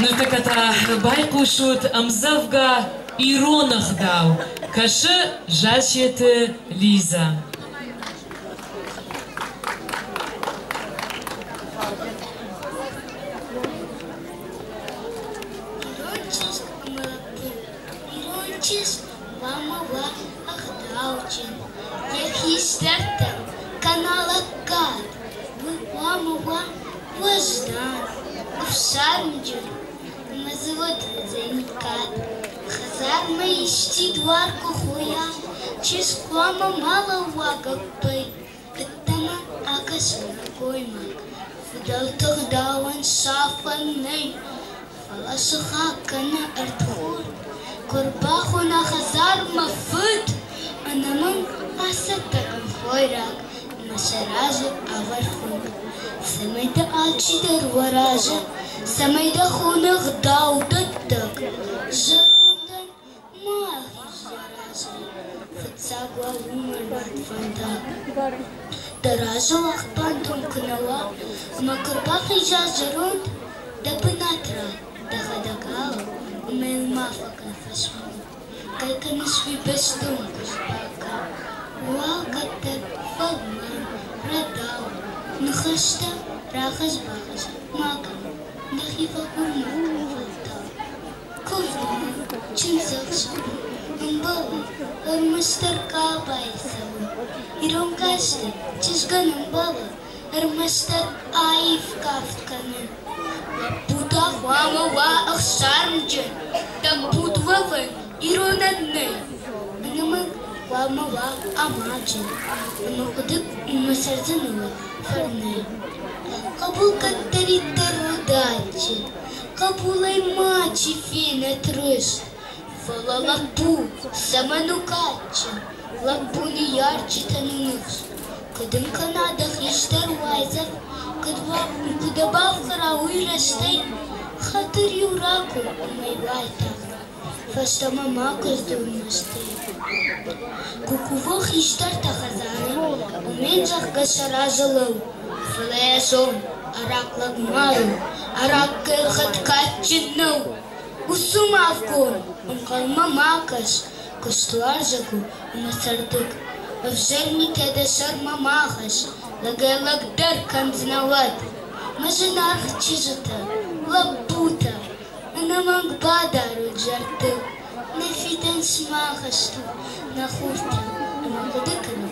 Ныртӕккӕ та байхъусут ӕмдзӕвгӕ Ирон ӕгъдау, кӕсы Зассеты Лизӕ. Ирон чызг ӕмӕ лӕппу, ирон чызг хъуамӕ уа ӕгъдауджын, йӕ хистӕртӕн кӕна лӕггад, уый хъуамӕ уа уӕздан, ӕфсармджын ӕмӕ дзы уӕд уыдзӕни кад. Хӕдзармӕ исчи дуар куы хойа, чызг хъуамӕ ма лӕууа гӕппӕй, ӕддӕмӕ акӕса нӕлгоймаг. Фыдӕлты гъдауӕн сафӕн нӕй, фӕлӕ сыхаг кӕнӕ ӕрдхорд куы ӕрбахона хӕдзармӕ фыд, ӕнӕмӕнг ацӕттӕ кӕн хойраг ӕмӕ сӕ разы ӕвӕр фынг, цӕмӕй дӕ алчидӕр уӕ разы, цӕмӕй дӕ хоны ӕгъдаудӕттӕг, зӕрондӕн ма ахиз йӕ разӕй, фыццаг уал уымӕн уӕд фӕндаг. Дӕ разы уагъд бандон куы нӕ уа ӕмӕ куы рбахиза зӕронд, дӕ бынат ратт, дӕхӕдӕг алӕу ӕмӕ йыл ма фӕкӕн фӕсмон. Кӕй кӕныс уый бӕстон куыст бакӕн, уал кӕддӕр фӕлмӕн, рӕдау, ныхӕстӕ рахӕсс-бахӕсс ма кӕн, дӕхи фӕкур ма кӕн фӕлтау. Куывдмӕ, чындзӕхсӕвы, ӕмбӕлы, ӕрмӕстдӕр къабайы цӕуы. Ирон касты чызгӕн ӕмбӕлы ӕрмӕстдӕр аив кафт кӕнын. Лӕппутӕ хъуамӕ уа ӕхсармджын, тӕппуд уӕвӕн иронӕн нӕй. Ӕнӕмӕнг хъуамӕ уа амалджын ӕмӕ хъуыды ӕмӕ цӕрдзӕн уӕд фӕрнӕй. Хъӕбул кӕддӕриддӕр уыд адджын, Хъӕбулӕй мачи фенӕд рыст, фӕлӕ лӕппу цӕмӕн у кадджын, лӕппу ныййарджытӕн у ныфс. Куыд ын кӕна дӕ хистӕр уайдзӕф, куыд куы дӕ бафхӕра уый рӕстӕй, хатыр-иу ракур ӕмӕ уайтагъд фӕстӕмӕ макуы сдзур мӕстӕй. Куы кувон хистӕртӕ хӕдзары, уымӕн зӕгъгӕ сӕ разы лӕуу, фӕлӕ йӕ зон, арахъ лӕгмар у, арахъхъ ӕлхӕд кадджын нӕу. Уыцы мавгон, ӕнхъӕлмӕ ма кӕс, куыстуарзаг у ӕмӕ цӕрдӕг. Ӕвзӕр митӕ дӕ сӕрмӕ ма хӕсс, лӕгӕй-лӕгдӕр кӕндзынӕ уӕд. Мӕ зынаргъ чызджытӕ, лӕппутӕ, ӕнӕмӕнг бадарут зӕрдыл, нӕ фидӕн сымах стут, нӕ хуртӕ, ӕмӕ хъуыды кӕнут.